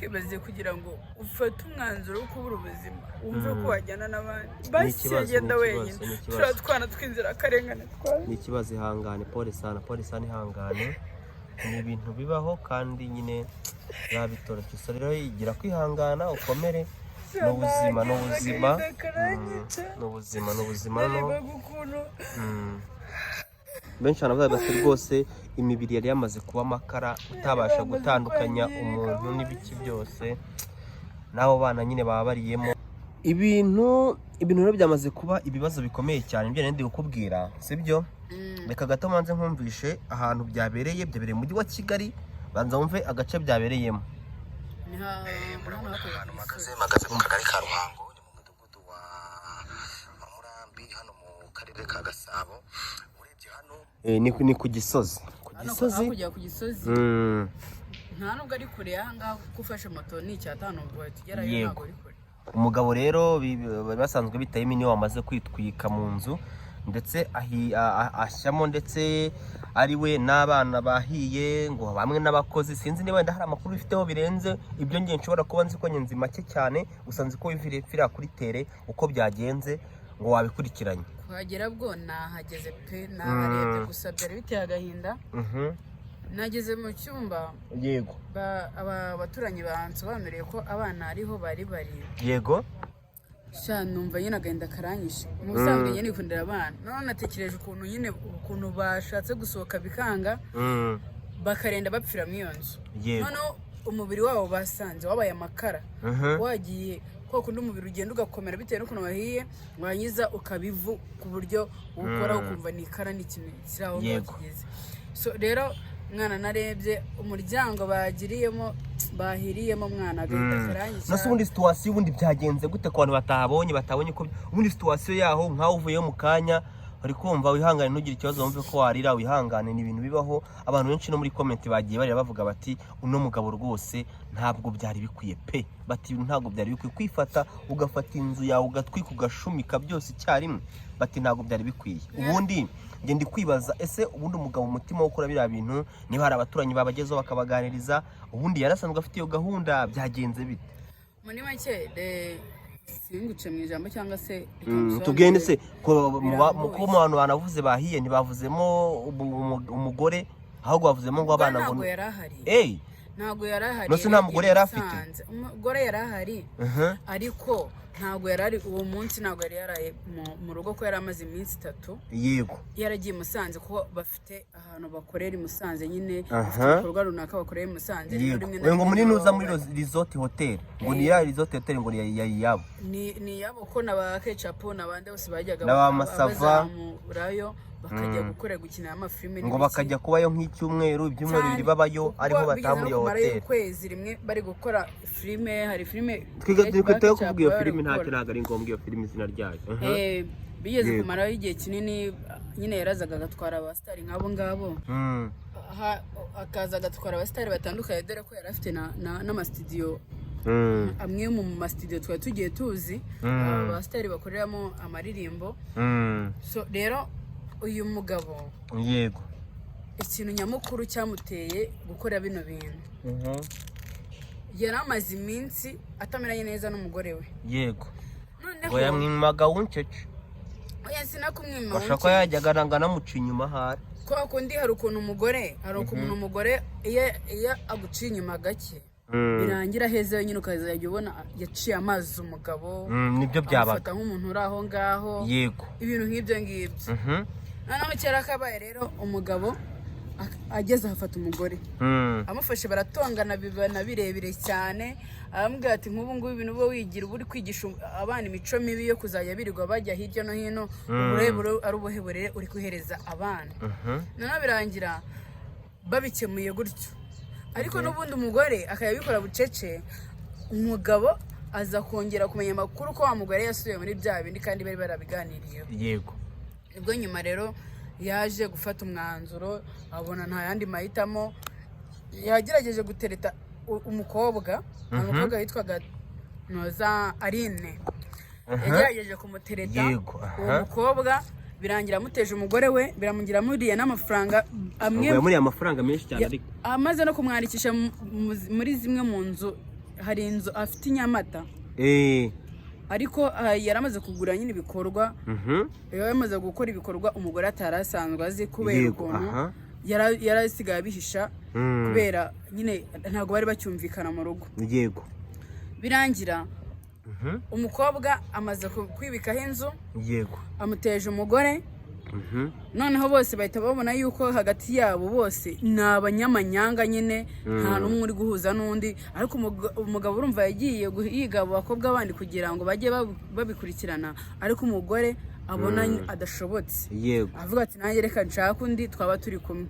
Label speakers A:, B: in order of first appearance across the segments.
A: Ibaze kugira ngo ufate umwanzuro wo kubura ubuzima, wumve ko wajyana n'abandi,
B: Ni
A: basi
B: ikibazo,
A: yagenda
B: ni
A: wenyine.
B: ikibazo, ni ikibazo.
A: Turiya twana tw'inzirakarengane twazi.
B: Ni ikibazo, ihangane, pole sana, pole sana, ihangane. Ni ibintu bibaho kandi nyine biba bitoroshye. So rero igira kwihangana, ukomere, ni ubuzima, ni ubuzima. Ni ubuzima, ni ubuzima no
A: Narebaga ukuntu
B: Benshi banavuga bati rwose imibiri yari yamaze kuba amakara, utabasha
A: Yamaze
B: gutandukanya
A: kwangirika
B: umuntu
A: hose.
B: N'ibiki byose n'abo bana nyine baba bariyemo ibintu. Ibintu rero byamaze kuba ibibazo bikomeye cyane, ibyo nari ndi kukubwira, sibyo? Reka gato manze nkumvishe ahantu byabereye. Byabereye mu mujyi wa Kigali. Banza wumve agace byabereyemo.
A: Ni
C: Murabona
A: hano hakurya
C: ahantu
A: ku
C: mpagaze.
A: Gisozi.
C: Mpagaze mu kagari ka Ruhango, ni mu mudugudu wa Murambi, hano mu karere ka Gasabo. Urebye hano
B: Ni ku Gisozi, ku
A: Hano
B: Gisozi.
A: Hakurya ku Gisozi. Nta nubwo ari kure y'aha ngaha, kuko ufashe moto ni 5 wahita ugerayo. Ntabwo ari kure.
B: Umugabo rero bari basanzwe bitayemo niwe wamaze kwitwika mu nzu, ndetse ashyamo, ndetse ari we n'abana bahiye, ngo bamwe n'abakozi. Sinzi niba wenda hari amakuru bifiteho birenze ibyo ngiye nshobora kuba nzi, ko nzi make cyane. Gusa nzi ko wivira kuri terrain uko byagenze, ngo wabikurikiranye.
A: Kuhagera bwo nahageze pe, naharebye, gusa byari biteye agahinda. Nageze mu cyumba, aba baturanyi bansobanuriye ko abana ariho bari bari. Sha, numva nyine agahinda karanyishe. Mu busanzwe nyine nikundira abana, none natekereje ukuntu nyine, ukuntu bashatse gusohoka bikanga, bakarenda bapfira muri iyo nzu. Noneho umubiri wabo basanze wabaye amakara, wagiye kwa kundi umubiri ugenda ugakomera bitewe n'ukuntu wahiye, warangiza ukaba ivu, ku buryo uwukora ukumva ni ikara, ni ikintu kiri aho ngaho kigeze. So rero mwana, narebye umuryango bagiriyemo, bahiriyemo, mwana, agahinda karanyica.
B: Nase ubundi situation, ubundi byagenze gute ku bantu batahabonye, batabonye uko ubundi situation yaho, nkaho uvuyeyo mu kanya uri kumva? Wihangane, ntugire ikibazo, wumve ko warira, wihangane, ni ibintu bibaho. Abantu benshi no muri comment bagiye barira, bavuga bati uno mugabo rwose ntabwo byari bikwiye pe. Bati ntabwo byari bikwiye kwifata ugafata inzu yawe ugatwika, ugashumika byose icyarimwe. Bati ntabwo byari bikwiye. Ubundi njye ndi kwibaza, ese ubundi umugabo umutima wo gukora biriya bintu, niba hari abaturanyi babagezeho bakabaganiriza, ubundi yarasanzwe afite iyo gahunda? Byagenze bite?
A: Muri make, singuce mu ijambo cyangwa se reka
B: Tugende
A: ngusobanurire.
B: Se ko
A: Birambuye.
B: ko mu bantu banavuze bahiye, ntibavuzemo umugore, ahubwo bavuzemo ngo
A: Umugore
B: abana ngo
A: ntabwo yari ahari.
B: Ey.
A: Ntabwo yari ahari.
B: None se nta mugore yari afite?
A: Musanze. Umugore yari ahari, ariko ntabwo yari ari uwo munsi, ntabwo yari yaraye mu rugo, ko yari amaze iminsi 3 yaragiye i Musanze, kuko bafite ahantu bakorera i Musanze nyine, bafite ibikorwa runaka bakorera i Musanze. Rero rimwe na
B: Oya, ngo
A: rimwe
B: muri
A: nibo
B: nuza muri
A: baba
B: resort hotel, ngo ni ya resort hotel, ngo ni ya iyabo.
A: Ni iyabo, ko na ba Kecapu n'abandi bose bajyaga
B: Na ba Masava.
A: bazamurayo, bakajya gukora, gukina amafilime
B: Ngo
A: n'ibiki.
B: bakajya kubayo nk'icyumweru, ibyumweru 2 babayo,
A: Kuko
B: ariho
A: bigeze
B: bataha
A: no
B: muri iyo
A: kumarayo
B: hoteli.
A: ukwezi rimwe bari gukora filime, hari filime
B: Twiga
A: ba
B: turi
A: Kecapu
B: kuvuga iyo
A: bari
B: filime,
A: gukora.
B: ntacyo, ntabwo ari ngombwa iyo filime izina ryayo.
A: Bigeze kumarayo igihe kinini nyine, yarazaga agatwara abasitari nk'abo ngabo, akaza agatwara abasitari batandukanye, dore ko yari afite n'amasitidiyo, amwe mu masitidiyo twari tugiye tuzi abasitari bakoreramo amaririmbo. So rero uyu mugabo, ikintu nyamukuru cyamuteye gukora bino bintu, yari amaze iminsi atameranye neza n'umugore we. Noneho
B: Ngo yamwimaga wuncece.
A: Oya, sinakumwima.
B: Bashobora kuba yajyaga anamuca inyuma ahari.
A: Kwa kundi hari ukuntu umugore, hari ukuntu umugore iyo aguciye inyuma gake, birangira aheze nyine, ukazajya ubona yaciye amazi umugabo,
B: Nibyo byabaga.
A: amufata nk'umuntu uri aho ngaho, ibintu nk'ibyo ngibyo. Noneho kera kabaye rero, umugabo ageze ahafata umugore, amufashe baratongana, bibana birebire cyane. Aramubwira ati nk'ubu ngubu ibintu uba wigira, uba uri kwigisha abana imico mibi yo kuzajya birirwa bajya hirya no hino, uburebure ari ubuhe burere uri kuhereza abana? Noneho birangira babikemuye gutyo, ariko n'ubundi umugore akajya bucece. Umugabo aza kongera kumenya amakuru ko wa mugore yasubiye muri bya bindi kandi bari barabiganiriyeho. Nibwo nyuma rero yaje gufata umwanzuro, abona nta yandi mahitamo. Yagerageje gutereta umukobwa, umukobwa witwaga Noza Aline. Yagerageje kumutereta uwo mukobwa, birangira amuteje umugore we, biramugira amuriye n'amafaranga amwe.
B: Ngo yamuriye amafaranga menshi cyane, ariko
A: Amaze no kumwandikisha muri zimwe mu nzu. Hari inzu afite i Nyamata, ariko yari amaze kugura nyine ibikorwa, yari amaze gukora ibikorwa umugore atari asanzwe azi, kubera ukuntu yari asigaye abihisha, kubera nyine ntabwo bari bacyumvikana mu rugo. Birangira umukobwa amaze kwibikaho inzu, amuteje umugore. Noneho bose bahita babona yuko hagati yabo bose ni abanyamanyanga nyine, nta n'umwe uri guhuza n'undi. Ariko umugabo urumva yagiye yiga abo bakobwa bandi kugira ngo bajye babikurikirana, ariko umugore abona adashobotse, avuga ati: "Nanjye reka nshake undi twaba turi kumwe."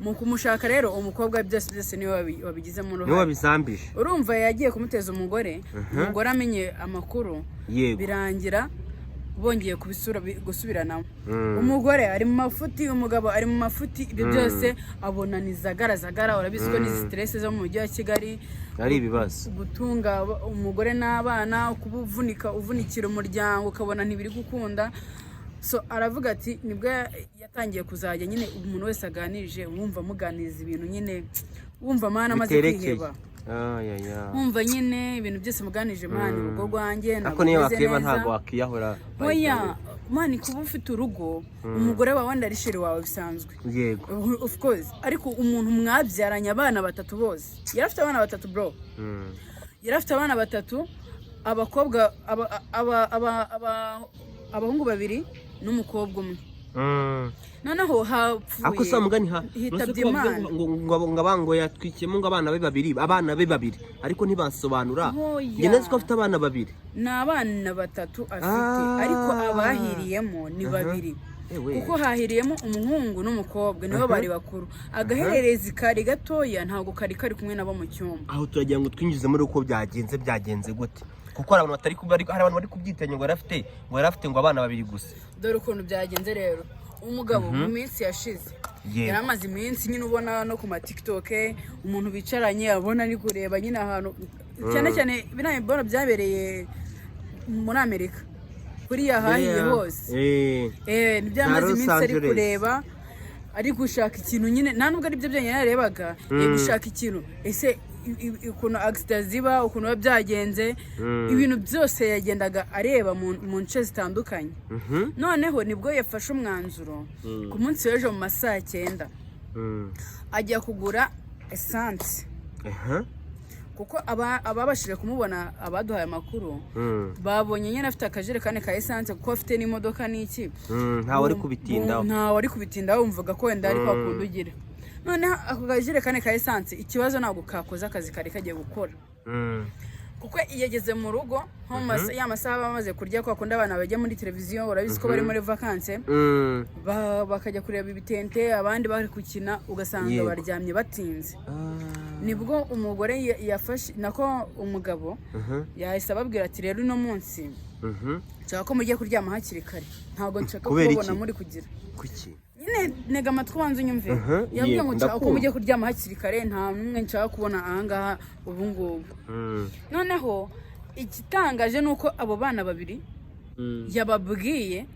A: Mu kumushaka rero, umukobwa byose byose niwe wabigizemo
B: Niwe
A: uruhare.
B: wabizambije.
A: Urumva yagiye kumuteza umugore, umugore amenye amakuru, birangira bongeye gusubiranamo. Umugore ari mu mafuti, umugabo ari mu mafuti, ibyo byose abona ni zagara zagara. Urabizi ko n'izi stress zo mu mujyi wa Kigali
B: Ari ibibazo.
A: gutunga umugore n'abana, kuba uvunika, uvunikira umuryango, ukabona ntibiri gukunda. So aravuga ati, nibwo yatangiye kuzajya nyine umuntu wese aganirije, wumva amuganiriza ibintu nyine, wumva mana amaze
B: Biterekeye.
A: kwiheba.
B: Ayaya.
A: Wumva nyine ibintu byose muganije: "Man, urugo rwanjye ntabwo
B: Ariko niyo
A: rumeze
B: wakeba
A: neza."
B: ntabwo wakiyahura.
A: Oya man, kuba ufite urugo, umugore wawe wenda ari chéri wawe bisanzwe, of course, ariko umuntu mwabyaranye abana batatu bose, yari afite abana batatu bro. Yari afite abana batatu, abakobwa abahungu babiri n'umukobwa umwe. Noneho hapfuye,
B: Ako sa mugani ha
A: hitabye
B: nonse ko bavuze
A: Imana.
B: ngo yatwikiyemo ngo abana be babiri, abana be babiri, ariko ntibasobanura.
A: Oya.
B: Njye nzi ko afite abana babiri.
A: Ni abana batatu afite, ariko abahiriyemo ni babiri,
B: Ewe.
A: kuko hahiriyemo umuhungu n'umukobwa, nibo bari bakuru. Agahererezi kari gatoya, ntabwo kari kari kumwe nabo mu cyumba.
B: Aho turagira ngo twinjize muri uko byagenze, byagenze gute? Kuko hari abantu batari hari abantu bari kubyitanya ngo yari afite ngo abana babiri gusa.
A: Dore ukuntu byagenze rero. Umugabo mu minsi yashize yari amaze iminsi nyine ubona no ku ma TikTok umuntu bicaranye abona ari kureba nyine ahantu cyane cyane biriya biboro byabereye muri Amerika, kuriya hahiye hose. Nibyo yamaze
B: Za Los
A: iminsi ari
B: Angeles.
A: kureba, ari gushaka ikintu nyine. Nta nubwo ari byo byonyine yarebaga, ari gushaka ikintu, ese ukuntu accident ziba, ukuntu biba byagenze, ibintu byose yagendaga areba mu nce zitandukanye. Noneho nibwo yafashe umwanzuro ku munsi w'ejo mu ma 9:00, ajya kugura essence, kuko ababashije kumubona, abaduhaye amakuru, babonye nyine afite akajerekani ka essence, kuko afite n'imodoka n'iki.
B: Ntawe ari kubitindaho.
A: Ntawe ari kubitindaho, wumvaga ko wenda ari kwa kundi ugira. Noneho ako kajerekani ka essence, ikibazo ntabwo kakoze akazi kari kagiye gukora, kuko iyo ageze mu rugo nko mu ya masaha bamaze kurya, kwa kundi abana bajya muri televiziyo, urabizi ko bari muri vacances, bakajya kureba ibitente, abandi bari gukina, ugasanga baryamye batinze. Nibwo umugore yafashe, nako umugabo yahise ababwira ati: "Rero uno munsi nshaka ko mujya kuryama hakiri kare, ntabwo nshaka
B: Kubera
A: kubabona
B: iki?
A: muri kugira."
B: Kuki?
A: Nyine ntega amatwi ubanza unyumve. Yabwiye ngo: "Nshaka ko
B: Ndakumva.
A: mujye kuryama hakiri kare, nta n'umwe nshaka kubona ahangaha ubu ngubu." Noneho igitangaje ni uko abo bana babiri yababwiye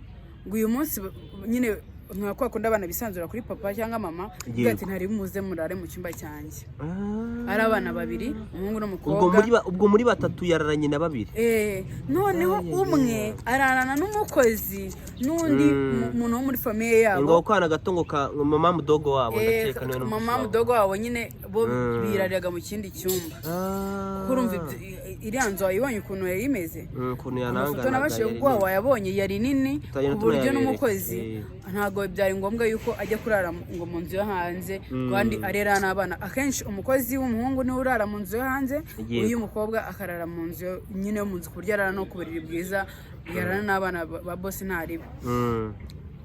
A: ngo uyu munsi nyine nka kwa kundi abana bisanzura kuri papa cyangwa mama, avuga ati: "Ntari muze murare mu cyumba cyanjye." Ari abana babiri, umuhungu
B: Ubwo
A: n'umukobwa.
B: Ubwo muri batatu yararanye na babiri.
A: Noneho umwe ararana n'umukozi n'undi muntu wo muri famille yabo.
B: Ngo ako kana gato ngo ka ngo mama mudogo wabo, ndakeka niwe
A: mama
B: n'umukozi wabo.
A: Mudogo wabo nyine, bo birariraga mu kindi cyumba. Kuko urumva iriya nzu wayibonye ukuntu yari imeze.
B: Ukuntu
A: Amafoto
B: yananganaga
A: nabashije
B: yari
A: kuguha
B: nini.
A: wayabonye, yari nini
B: Tutagenda
A: ku buryo
B: tunayabereka.
A: n'umukozi ntabwo byari ngombwa yuko ajya kurara ngo mu nzu yo hanze, kandi arera n'abana. Akenshi umukozi w'umuhungu niwe urara mu nzu yo hanze, uyu mukobwa akarara mu nzu nyine yo mu nzu, ku buryo arara no ku buriri bwiza, yarara n'abana ba boss ntaribe.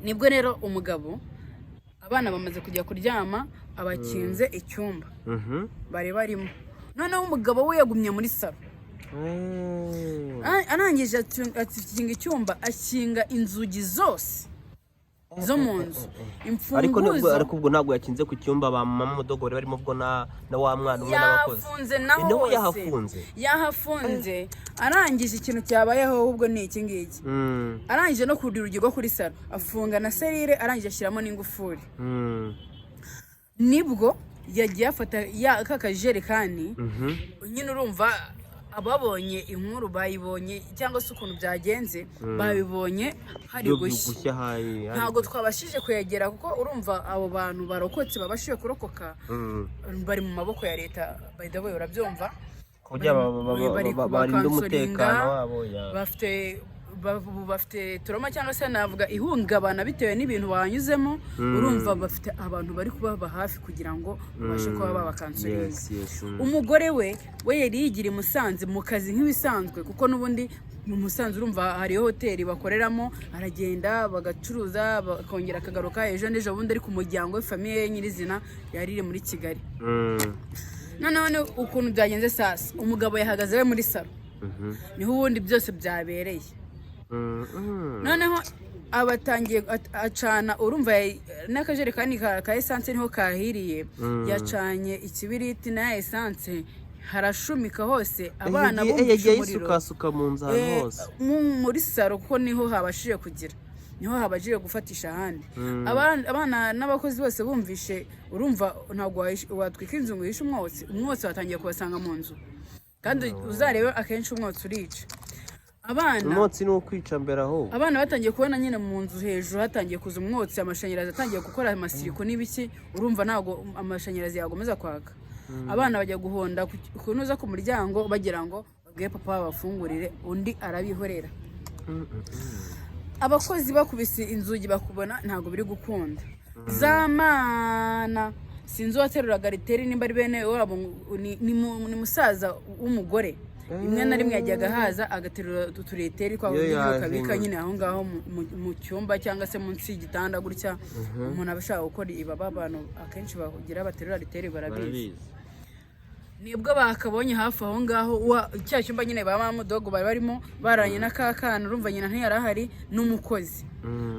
A: Nibwo rero umugabo, abana bamaze kujya kuryama, abakinze icyumba bari barimo. Noneho umugabo we yagumye muri salon. Arangije akinga icyumba, akinga inzugi zose zo mu nzu,
B: Ariko nubwo
A: imfunguzo.
B: Ariko ubwo ntabwo yakinze ku cyumba ba mama mudogo bari barimo, ubwo na wa mwana umwe n'abakozi.
A: Yahafunze naho
B: Naho
A: hose.
B: Yahafunze.
A: Yahafunze. Arangije, ikintu cyabayeho ahubwo ni iki ngiki: arangije no kurira urugi rwo kuri salon, afunga na serrure, arangije ashyiramo n'ingufuri. Nibwo yagiye afata ya ka kajerekani. Nyine urumva Ababonye inkuru bayibonye, cyangwa se ukuntu byagenze babibonye hari
B: Byo
A: gushya.
B: Gushya hari
A: Ntabwo twabashije kwegera, kuko urumva abo bantu barokotse, babashije kurokoka, bari mu maboko ya leta, by the way, urabyumva.
B: Kugira
A: Bari
B: barinde
A: kubakansoringa,
B: umutekano wabo ya.
A: Bafite trauma, cyangwa se navuga ihungabana, bitewe n'ibintu banyuzemo. Urumva bafite abantu bari kubaba hafi kugira ngo babashe kuba babakansoringa.
B: Yes.
A: Umugore we yari yigira i Musanze mu kazi nk'ibisanzwe, kuko n'ubundi mu Musanze urumva hariho hoteli bakoreramo, aragenda bagacuruza, bakongera akagaruka ejo n'ejo bundi, ariko umuryango we, famille ye nyirizina yari iri muri Kigali. Noneho ni ukuntu byagenze sasa, umugabo yahagaze we muri salo, niho ubundi byose byabereye. Noneho abatangiye acana, urumva n'akajerekani ka essence niho kahiriye. Yacanye ikibiriti na essence, harashumika hose, abana bumvise
B: Yagiye
A: umuriro.
B: yisukasuka mu nzu ahantu hose.
A: Muri salo, kuko niho habashije kugira, niho habashije gufatisha ahandi. Abana n'abakozi bose bumvishe, urumva ntabwo watwika inzu ngo uhishe umwotsi. Umwotsi watangiye kubasanga mu nzu, kandi uzarebe akenshi umwotsi urica abana.
B: Umwotsi ni ukwica mbere ahubwo.
A: Abana batangiye kubona nyine mu nzu hejuru hatangiye kuza umwotsi, amashanyarazi atangiye gukora amasiriko n'ibiki, urumva ntabwo amashanyarazi yagomeza kwaka. Abana bajya guhonda kunoza ku muryango, bagira ngo babwiye papa babafungurire, undi arabihorera. Abakozi bakubise inzugi, bakubona ntabwo biri gukunda. Zamana sinzi uwateruraga riteri, nimba ari bene wabo, ni musaza w'umugore. Rimwe na rimwe yajyaga haza agaterura utureteri kwa
B: Iyo
A: undi
B: yaje
A: ukabika
B: nyine.
A: nyine aho ngaho mu cyumba cyangwa se munsi y'igitanda gutya. Umuntu aba ashaka gukora ibaba, abantu akenshi bagira baterura riteri barabizi.
B: Barabizi.
A: Nibwo bakabonye hafi aho ngaho cya cyumba nyine ba mamudogo bari barimo baranye n'akakana, urumva nyina ntiyari ahari n'umukozi.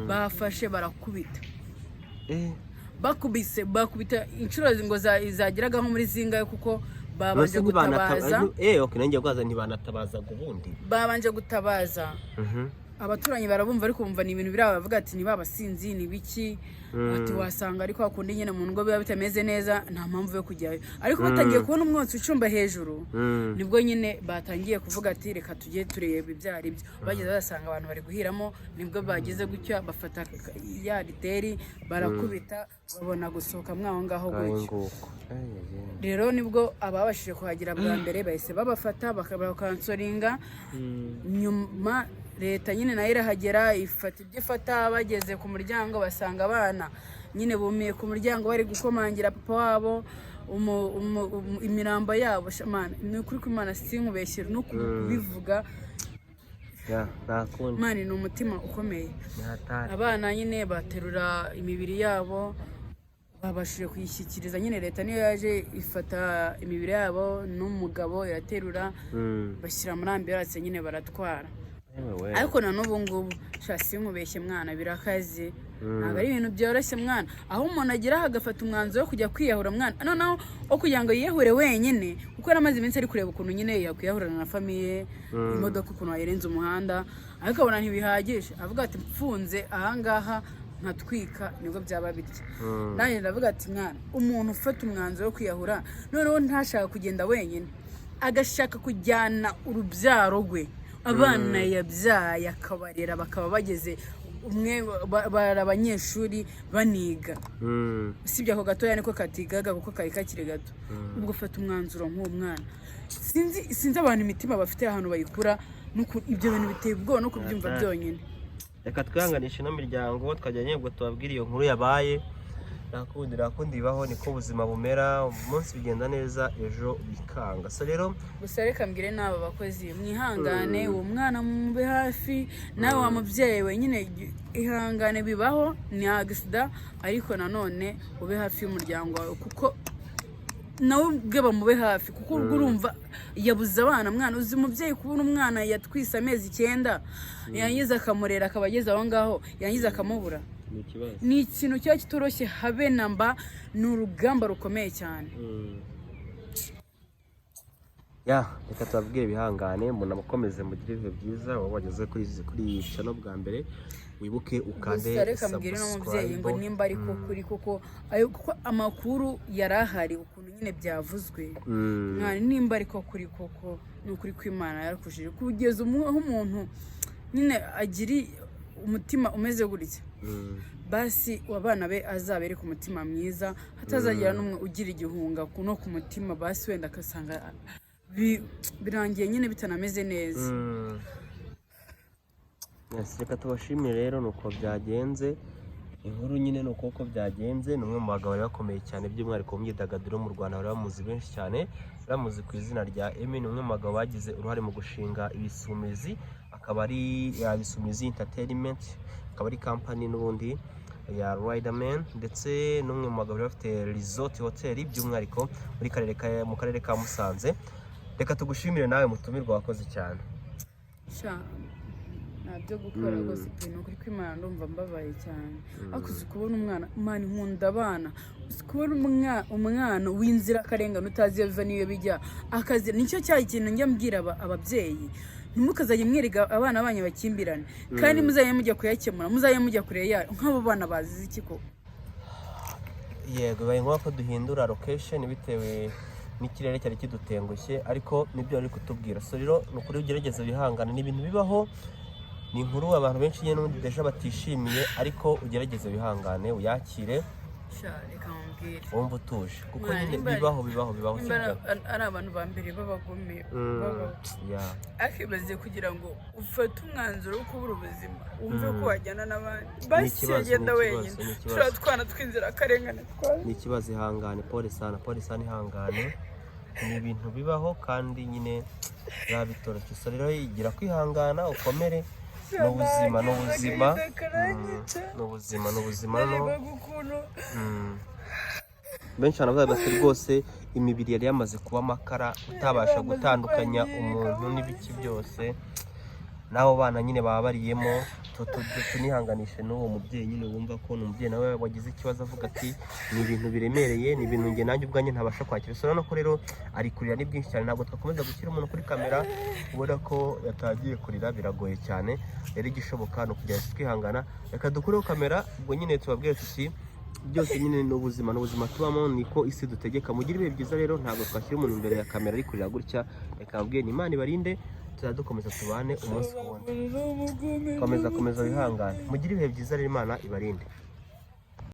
A: Bafashe barakubita. Bakubise, bakubita inshuro ngo zageraga nko muri zingahe, kuko babanje
B: Bose
A: gutabaza.
B: Okay, nanjye bwaza ntibanatabazaga ubundi.
A: Babanje gutabaza, abaturanyi barabumva, ariko bumva ni ibintu biri aho, bavuga ati niba abasinzi ni biki, ati wasanga ariko hakundi nyine mu ngo biba bitameze neza, nta mpamvu yo kujyayo. Ariko batangiye kubona umwotsi ucumba hejuru, nibwo nyine batangiye kuvuga ati reka tujye tureba ibyo ari byo. Bageze basanga abantu bari guhiramo, nibwo bagize gutya bafata ya riteri barakubita, babona gusohoka mwaho ngaho
B: Ngaho
A: gutyo.
B: nguko. Ay, ay, ay.
A: Rero nibwo ababashije kuhagera bwa mbere bahise babafata bakabansoringa. Nyuma leta nyine nayo irahagera, ifata ibyo ifata. Bageze ku muryango basanga abana nyine bumiye ku muryango, bari gukomangira papa wabo. Imirambo yabo sha, mana, ni ukuri kw'Imana, sinkubeshyere no kubivuga.
B: Ya, nta kundi.
A: Mani, ni umutima ukomeye.
B: Ni hatari.
A: Abana nyine baterura imibiri yabo, babashije kuyishyikiriza nyine leta. Niyo yaje ifata imibiri yabo n'umugabo iraterura, bashyira muri ambulance nyine baratwara.
B: Yewe we.
A: Ariko na n'ubu ngubu sha, sinkubeshye mwana, birakaze, ntabwo ari ibintu byoroshye mwana, aho umuntu agera agafata umwanzuro wo kujya kwiyahura mwana, noneho wo kugira ngo yiyahure wenyine, kuko yari amaze iminsi ari kureba ukuntu nyine yakwiyahurana na famille, imodoka ukuntu wayirenza umuhanda, ariko abona ntibihagije, avuga ati mfunze ahangaha nkatwika nibwo byaba bitya. Nanjye ndavuga ati mwana, umuntu ufata umwanzuro wo kwiyahura, noneho ntashaka kugenda wenyine, agashaka kujyana urubyaro rwe, abana yabyaye akabarera bakaba bageze, umwe bari abanyeshuri baniga, usibye ako gatoya niko katigaga kuko kari kakiri gato. Ubwo fata umwanzuro nk'uwo mwana, sinzi abantu imitima bafite ahantu bayikura, ibyo bintu biteye ubwoba no kubyumva byonyine.
B: Reka twihanganishe ino miryango twajyanye, ubwo tubabwire iyo nkuru yabaye. Ntakundi, ntakundi, bibaho, niko ubuzima bumera, umunsi bigenda neza, ejo bikanga. So rero
A: Gusa reka mbwire n'aba bakozi, mwihangane, uwo mwana mube hafi, nawe wa mubyeyi we nyine ihangane, bibaho, ni accident, ariko nanone ube hafi y'umuryango wawe, kuko nawe ubwe bamube hafi, kuko ubwo urumva yabuze abana mwana. Uzi umubyeyi kubona umwana yatwise amezi 9, yangiza akamurera, akaba ageze aho ngaho, yangiza akamubura?
B: Ni ikibazo.
A: Ni ikintu kiba kitoroshye habe na mba, ni urugamba rukomeye cyane.
B: Ya, reka tubabwire bihangane, munamukomeze mugire ibihe byiza. Wowe wageze kuri iyi channel bwa mbere, wibuke ukande
A: Gusa reka mbwire n'umubyeyi ngo
B: subscribe.
A: nimba ari ko kuri koko ayo, kuko amakuru yari ahari ukuntu nyine byavuzwe, mwana, nimba ariko kuri koko, ni ukuri kw'Imana yarakujije kugeza aho umuntu nyine agiri umutima umeze gutya, basi abana be azabereke umutima mwiza, hatazagira n'umwe ugira igihunga no ku mutima, basi wenda agasanga birangiye nyine bitanameze neza.
B: Yes, reka tubashimire rero, ni uko byagenze. Inkuru nyine ni uko byagenze. Ni umwe mu bagabo bari bakomeye cyane, by'umwihariko mu myidagaduro mu Rwanda bari bamuzi benshi cyane, bamuzi ku izina rya Emmy. Ni umwe mu bagabo bagize uruhare mu gushinga Ibisumizi, akaba ari ya Ibisumizi Entertainment, akaba ari company n'ubundi ya Riderman, ndetse n'umwe mu bagabo bari bafite resort hotel, by'umwihariko mu karere ka Musanze. Reka tugushimire nawe mutumirwa, wakoze cyane.
A: Sha, nta byo gukora rwose pe, ni ukuri kw'Imana ndumva mbabaye cyane. Ariko uzi kubona umwana, Imana inkunda abana, uzi kubona umwana w'inzirakarengane utazi iyo biva n'iyo bijya akazi. Nicyo cya kintu njya mbwira ababyeyi: ntimukazajye mwereka abana banyu bakimbirane, kandi muzajye mujya kuyakemura, muzajye mujya kure yayo. Nk'abo bana bazize iki koko?
B: Yego, bibaye ngombwa ko duhindura location bitewe n'ikirere cyari kidutengushye, ariko nibyo ari kutubwira. So rero ni ukuri ugerageza wihangane, ni ibintu bibaho, ni inkuru abantu benshi nyine n'ubundi déjà batishimiye, ariko ugerageze wihangane, uyakire.
A: Sha, reka mubwire.
B: Wumva utuje, kuko
A: Mwana,
B: nyine bibaho, bibaho, bibaho.
A: Nimba
B: Sibyo?
A: ari abantu ba mbere b'abagome babaho. Akibaze kugira ngo ufate umwanzuro wo kubura ubuzima, wumve ko wajyana n'abandi, basi
B: ikibazo,
A: yagenda
B: ni ikibazo,
A: wenyine.
B: ni ikibazo.
A: Turiya twana tw'inzirakarengane twazi.
B: Ni ikibazo, ihangane, pole sana, pole sana, ihangane, ni ibintu bibaho kandi nyine biba bitoroshye. So rero igira kwihangana, ukomere, ni ubuzima, ni ubuzima. Ni ubuzima, ni ubuzima noneho.
A: Narebaga ukuntu
B: Benshi banavuga bati rwose imibiri yari yamaze kuba amakara, utabasha
A: bamaze
B: gutandukanya
A: kwangirika
B: umuntu n'ibiki byose, n'abo bana nyine baba bariyemo. Tunihanganishe n'uwo mubyeyi nyine, wumva ko ni umubyeyi nawe wagize ikibazo, avuga ati ni ibintu biremereye, ni ibintu njye nanjye ubwanjye ntabasha kwakira. So urabona ko rero ari kurira, ni bwinshi cyane, ntabwo twakomeza gushyira umuntu kuri kamera ubona ko yatangiye kurira, biragoye cyane. Rero igishoboka ni ukugerageza twihangana. Reka dukureho kamera, ubwo nyine tubabwire tuti byose nyine ni ubuzima, ni ubuzima tubamo, niko isi dutegeka. Mugire ibihe byiza rero, ntabwo twashyira umuntu imbere ya kamera ari kurira gutya. Reka babwire ni Imana ibarinde, tuzajya dukomeza tubane umunsi ku wundi. Komeza, komeza wihangane, mugire ibihe byiza rero, Imana ibarinde.